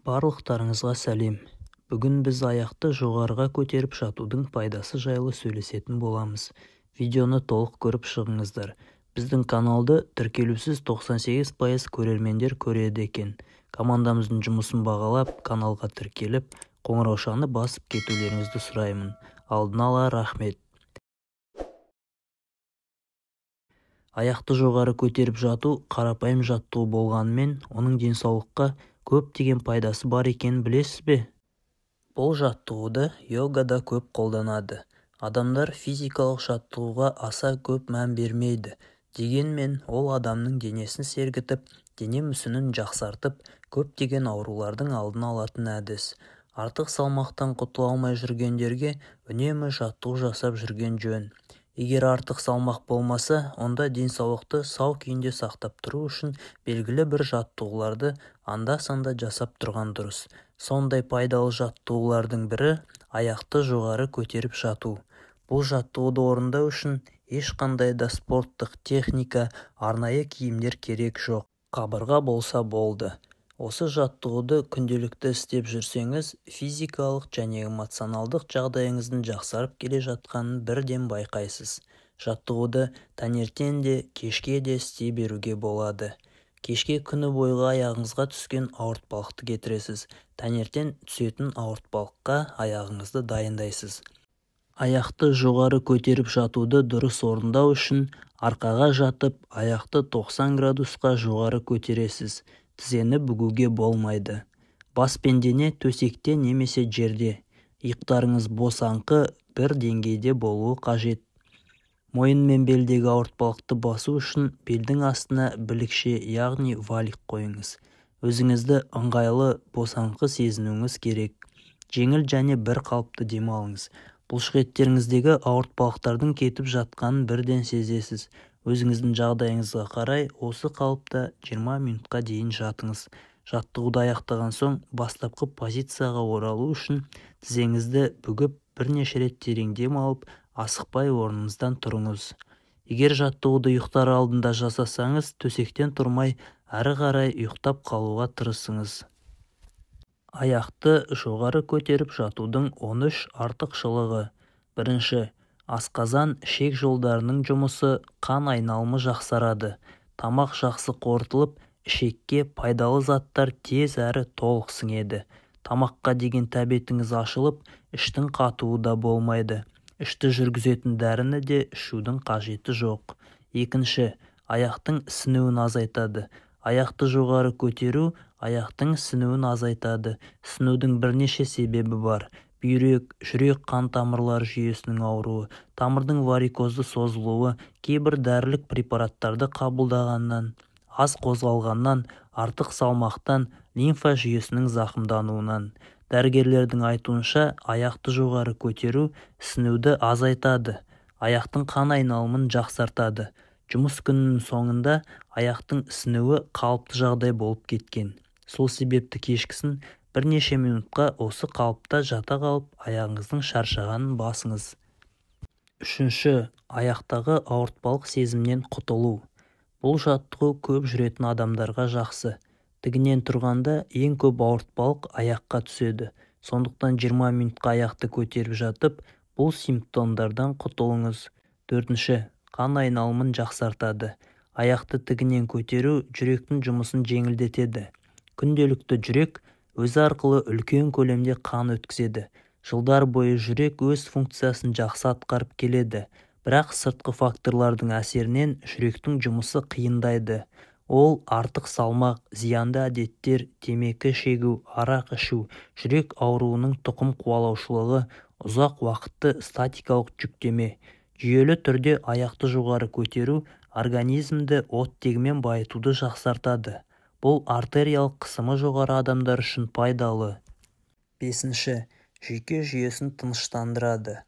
Барлықтарыңызға сәлем. Бүгін біз аяқты жоғарыға көтеріп жатудың пайдасы жайлы сөйлесетін боламыз. Видеоны толық көріп шығыңыздар. Біздің каналды тіркелусіз 98% көрермендер көреді екен. Командамыздың жұмысын бағалап, каналға тіркеліп, қоңыраушаны басып кетулеріңізді сұраймын. Алдын ала рахмет. Аяқты жоғары көтеріп жату қарапайым жаттығу болғанымен, оның денсаулыққа көптеген пайдасы бар екенін білесіз бе? Бұл жаттығуды йогада көп қолданады. Адамдар физикалық жаттығуға аса көп мән бермейді. Дегенмен, ол адамның денесін сергітіп, дене мүсінін жақсартып, көптеген аурулардың алдын алатын әдіс. Артық салмақтан құтыла алмай жүргендерге үнемі жаттығу жасап жүрген жөн. Егер артық салмақ болмаса, онда денсаулықты сау күйінде сақтап тұру үшін белгілі бір жаттығуларды анда-санда жасап тұрған дұрыс. Сондай пайдалы жаттығулардың бірі аяқты жоғары көтеріп жату. Бұл жаттығуды орындау үшін ешқандай да спорттық техника, арнайы киімдер керек жоқ. Қабырға болса болды. Осы жаттығуды күнделікті істеп жүрсеңіз, физикалық және эмоционалдық жағдайыңыздың жақсарып келе жатқанын бірден байқайсыз. Жаттығуды таңертең де, кешке де істей беруге болады. Кешке күні бойғы аяғыңызға түскен ауыртпалықты кетіресіз. Таңертең түсетін ауыртпалыққа аяғыңызды дайындайсыз. Аяқты жоғары көтеріп жатуды дұрыс орындау үшін арқаға жатып, аяқты 90 градусқа жоғары көтересіз. Тізені бүгуге болмайды. Бас пен дене төсекте немесе жерде. Иықтарыңыз босаңқы бір деңгейде болуы қажет. Мойын мен белдегі ауыртпалықты басу үшін белдің астына білікше, яғни валик қойыңыз. Өзіңізді ыңғайлы, босаңқы сезінуіңіз керек. Жеңіл және бір қалыпты дем алыңыз. Бұлшықеттеріңіздегі ауыртпалықтардың кетіп жатқанын бірден сезесіз. Өзіңіздің жағдайыңызға қарай осы қалыпта 20 минутқа дейін жатыңыз. Жаттығуды аяқтаған соң бастапқы позицияға оралу үшін тізеңізді бүгіп бірнеше рет терең дем алып, асықпай орныңыздан тұрыңыз. Егер жаттығуды ұйықтар алдында жасасаңыз, төсектен тұрмай әрі қарай ұйықтап қалуға тырысыңыз. Аяқты жоғары көтеріп жатудың 13 артықшылығы. Бірінші, асқазан ішек жолдарының жұмысы, қан айналымы жақсарады. Тамақ жақсы қорытылып, ішекке пайдалы заттар тез әрі толық сіңеді. Тамаққа деген тәбетіңіз ашылып, іштің қатуы да болмайды. Ішті жүргізетін дәріні де ішудің қажеті жоқ. Екінші, аяқтың ісінуін азайтады. Аяқты жоғары көтеру аяқтың ісінуін азайтады. Ісінудің бірнеше себебі бар. Бүйрек, жүрек қан тамырлары жүйесінің ауруы, тамырдың варикозды созылуы, кейбір дәрілік препараттарды қабылдағаннан, аз қозғалғаннан, артық салмақтан, лимфа жүйесінің зақымдануынан. Дәрігерлердің айтуынша, аяқты жоғары көтеру ісінуді азайтады, аяқтың қан айналымын жақсартады. Жұмыс күнінің соңында аяқтың ісінуі қалыпты жағдай болып кеткен. Сол себепті кешкісін бірнеше минутқа осы қалыпта жата қалып, аяғыңыздың шаршағанын басыңыз. Үшінші, аяқтағы ауыртпалық сезімнен құтылу. Бұл жаттығу көп жүретін адамдарға жақсы. Тігінен тұрғанда ең көп ауыртпалық аяққа түседі. Сондықтан 20 минутқа аяқты көтеріп жатып, бұл симптомдардан құтылыңыз. Төртінші, қан айналымын жақсартады. Аяқты тігінен көтеру жүректің жұмысын жеңілдетеді. Күнделікті жүрек өзі арқылы үлкен көлемде қан өткізеді. Жылдар бойы жүрек өз функциясын жақсы атқарып келеді. Бірақ сыртқы факторлардың әсерінен жүректің жұмысы қиындайды. Ол артық салмақ, зиянды әдеттер, темекі шегу, арақ ішу, жүрек ауруының тұқым қуалаушылығы, ұзақ уақытты статикалық жүктеме. Жүйелі түрде аяқты жоғары көтеру организмді оттегімен байытуды жақсартады. Бұл артериялық қысымы жоғары адамдар үшін пайдалы. Бесінші, жүйке жүйесін тыныштандырады.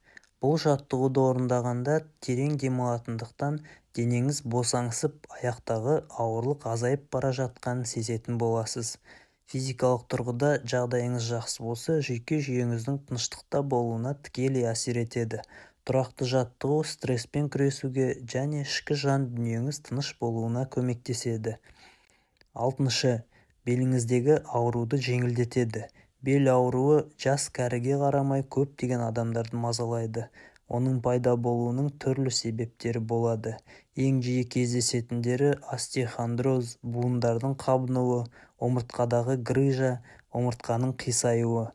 Бұл жаттығуды орындағанда терең демалатындықтан денеңіз босаңсып, аяқтағы ауырлық азайып бара жатқанын сезетін боласыз. Физикалық тұрғыда жағдайыңыз жақсы болса, жүйке жүйеңіздің тыныштықта болуына тікелей әсер етеді. Тұрақты жаттығу стресспен күресуге және ішкі жан дүниеңіз тыныш болуына көмектеседі. Алтыншы, Беліңіздегі ауруды жеңілдетеді. Бел ауруы жас кәріге қарамай көптеген адамдарды мазалайды. Оның пайда болуының түрлі себептері болады. Ең жиі кездесетіндері остеохондроз, буындардың қабынуы, омыртқадағы грыжа, омыртқаның қисаюы.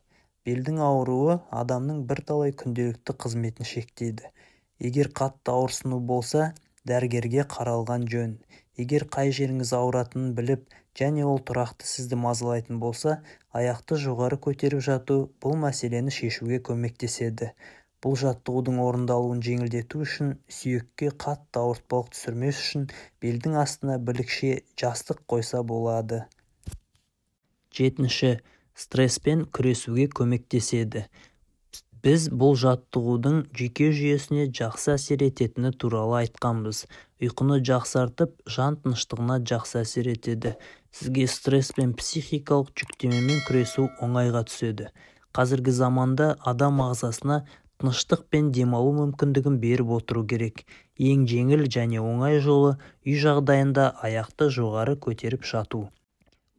Белдің ауруы адамның бірталай күнделікті қызметін шектейді. Егер қатты ауырсыну болса, дәрігерге қаралған жөн. Егер қай жеріңіз ауыратынын біліп, және ол тұрақты сізді мазалайтын болса, аяқты жоғары көтеріп жату бұл мәселені шешуге көмектеседі. Бұл жаттығудың орындалуын жеңілдету үшін, сүйекке қатты ауыртпалық түсірмес үшін белдің астына білікше жастық қойса болады. Жетінші, стресспен күресуге көмектеседі. Біз бұл жаттығудың жүйке жүйесіне жақсы әсер ететіні туралы айтқанбыз. Ұйқыны жақсартып, жан тыныштығына жақсы әсер етеді. Сізге стресс пен психикалық жүктемемен күресу оңайға түседі. Қазіргі заманда адам ағзасына тыныштық пен демалу мүмкіндігін беріп отыру керек. Ең жеңіл және оңай жолы үй жағдайында аяқты жоғары көтеріп жату.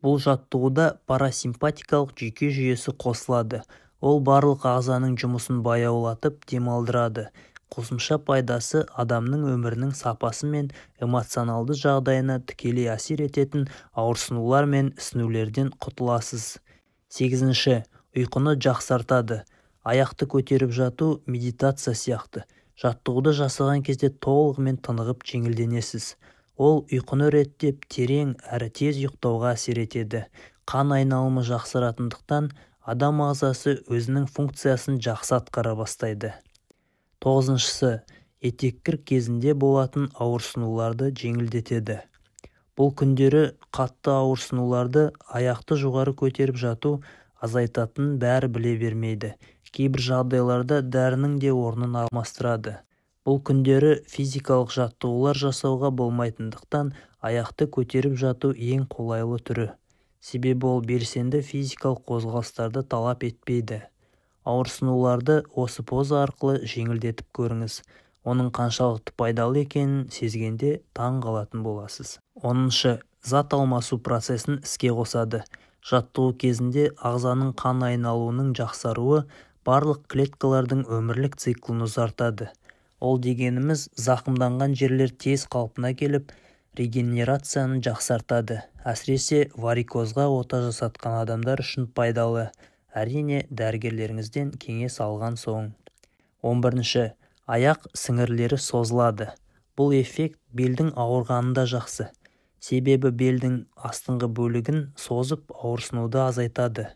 Бұл жаттығуда парасимпатикалық жүйке жүйесі қосылады. Ол барлық ағзаның жұмысын баяулатып, демалдырады. Қосымша пайдасы адамның өмірінің сапасы мен эмоционалды жағдайына тікелей әсер ететін ауырсынулар мен ісінулерден құтыласыз. Сегізінші, ұйқыны жақсартады. Аяқты көтеріп жату медитация сияқты. Жаттығуды жасаған кезде толығымен тынығып жеңілденесіз. Ол ұйқыны реттеп, терең әрі тез ұйықтауға әсер етеді. Қан айналымы жақсаратындықтан адам ағзасы өзінің функциясын жақсы атқара бастайды. Тоғызыншысы, етеккір кезінде болатын ауырсынуларды жеңілдетеді. Бұл күндері қатты ауырсынуларды аяқты жоғары көтеріп жату азайтатынын бәрі біле бермейді. Кейбір жағдайларда дәрінің де орнын алмастырады. Бұл күндері физикалық жаттығулар жасауға болмайтындықтан аяқты көтеріп жату ең қолайлы түрі. Себебі ол белсенді физикалық қозғалыстарды талап етпейді. Ауырсынуларды осы поза арқылы жеңілдетіп көріңіз. Оның қаншалықты пайдалы екенін сезгенде таң қалатын боласыз. 10-шы, зат алмасу процесін іске қосады. Жаттығу кезінде ағзаның қан айналуының жақсаруы барлық клеткалардың өмірлік циклін ұзартады. Ол дегеніміз зақымданған жерлер тез қалпына келіп, регенерацияны жақсартады. Әсіресе варикозға ота жасатқан адамдар үшін пайдалы. Әрине, дәрігерлеріңізден кеңес алған соң. 11-ші, аяқ сіңірлері созылады. Бұл эффект белдің ауырғанында жақсы. Себебі белдің астыңғы бөлігін созып ауырсынуды азайтады.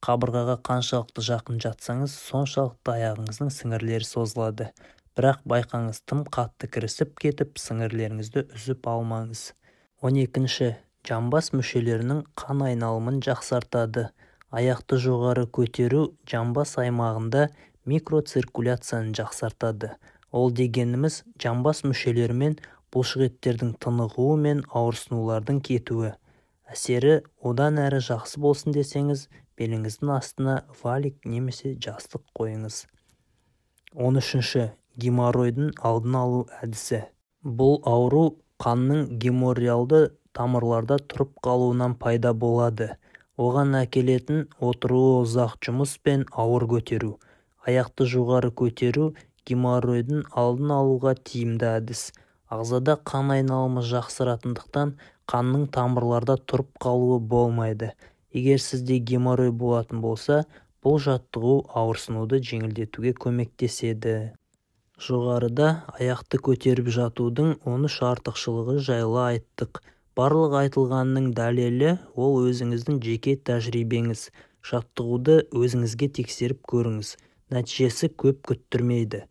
Қабырғаға қаншалықты жақын жатсаңыз, соншалықты аяғыңыздың сіңірлері созылады. Бірақ байқаңыз, тым қатты кірісіп кетіп, сіңірлеріңізді үзіп алмаңыз. 12-ші, жамбас мүшелерінің қан айналымын жақсартады. Аяқты жоғары көтеру жамбас аймағында микроциркуляцияны жақсартады. Ол дегеніміз жамбас мүшелері мен бұлшықеттердің тынығуы мен ауырсынулардың кетуі. Әсері одан әрі жақсы болсын десеңіз, беліңіздің астына валик немесе жастық қойыңыз. 13-ші, геморройдың алдын алу әдісі. Бұл ауру қанның геморроидалды тамырларда тұрып қалуынан пайда болады. Оған әкелетін отыруы ұзақ жұмыс пен ауыр көтеру. Аяқты жоғары көтеру геморройдың алдын алуға тиімді әдіс. Ағзада қан айналымы жақсаратындықтан қанның тамырларда тұрып қалуы болмайды. Егер сізде геморрой болатын болса, бұл жаттығу ауырсынуды жеңілдетуге көмектеседі. Жоғарыда аяқты көтеріп жатудың 13 артықшылығы жайлы айттық. Барлық айтылғанның дәлелі ол өзіңіздің жеке тәжірибеңіз. Жаттығуды өзіңізге тексеріп көріңіз. Нәтижесі көп күттірмейді.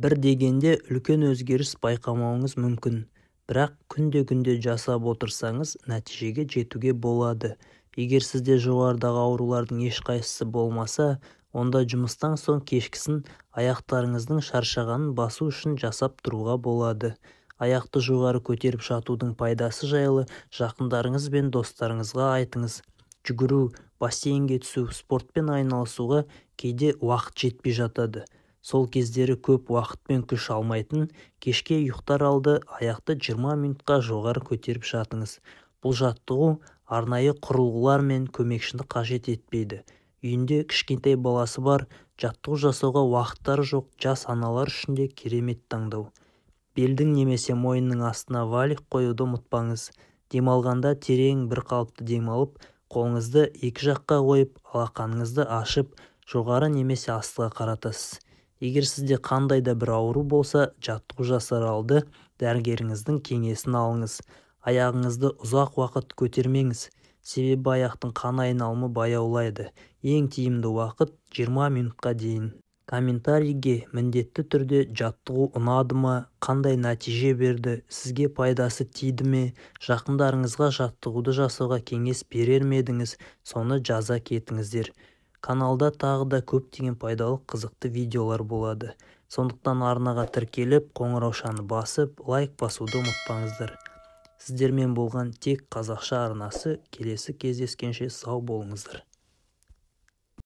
Бір дегенде үлкен өзгеріс байқамауыңыз мүмкін. Бірақ күнде-күнде жасап отырсаңыз, нәтижеге жетуге болады. Егер сізде жоғарыдағы аурулардың ешқайсысы болмаса, онда жұмыстан соң кешкісін аяқтарыңыздың шаршағанын басу үшін жасап тұруға болады. Аяқты жоғары көтеріп жатудың пайдасы жайлы жақындарыңыз бен достарыңызға айтыңыз. Жүгіру, бассейнге түсу, спортпен айналысуға кейде уақыт жетпей жатады. Сол кездері көп уақыт пен күш алмайтын, кешке ұйықтар алды аяқты 20 минутқа жоғары көтеріп жатыңыз. Бұл жаттығу Арнайы құрылғылар мен көмекшіні қажет етпейді. Үйінде кішкентай баласы бар, жаттығу жасауға уақыттары жоқ жас аналар үшін де керемет таңдау. Белдің немесе мойынның астына валик қоюды ұмытпаңыз. Демалғанда терең бір қалыпты демалып, қолыңызды екі жаққа қойып, алақаныңызды ашып, жоғары немесе астыға қаратасыз. Егер сізде қандай да бір ауру болса, жаттығу жасар алды дәрігеріңіздің кеңесін алыңыз. Аяғыңызды ұзақ уақыт көтермеңіз, себебі аяқтың қан айналымы баяулайды. Ең тиімді уақыт 20 минутқа дейін. Комментарийге міндетті түрде жаттығу ұнады ма, қандай нәтиже берді, сізге пайдасы тиді ме, жақындарыңызға жаттығуды жасауға кеңес берер ме едіңіз, соны жаза кетіңіздер. Каналда тағы да көптеген пайдалы қызықты видеолар болады. Сондықтан арнаға тіркеліп, қоңыраушаны басып, лайк басуды ұмытпаңыздар. Сіздермен болған тек қазақша арнасы. Келесі кездескенше сау болыңыздар.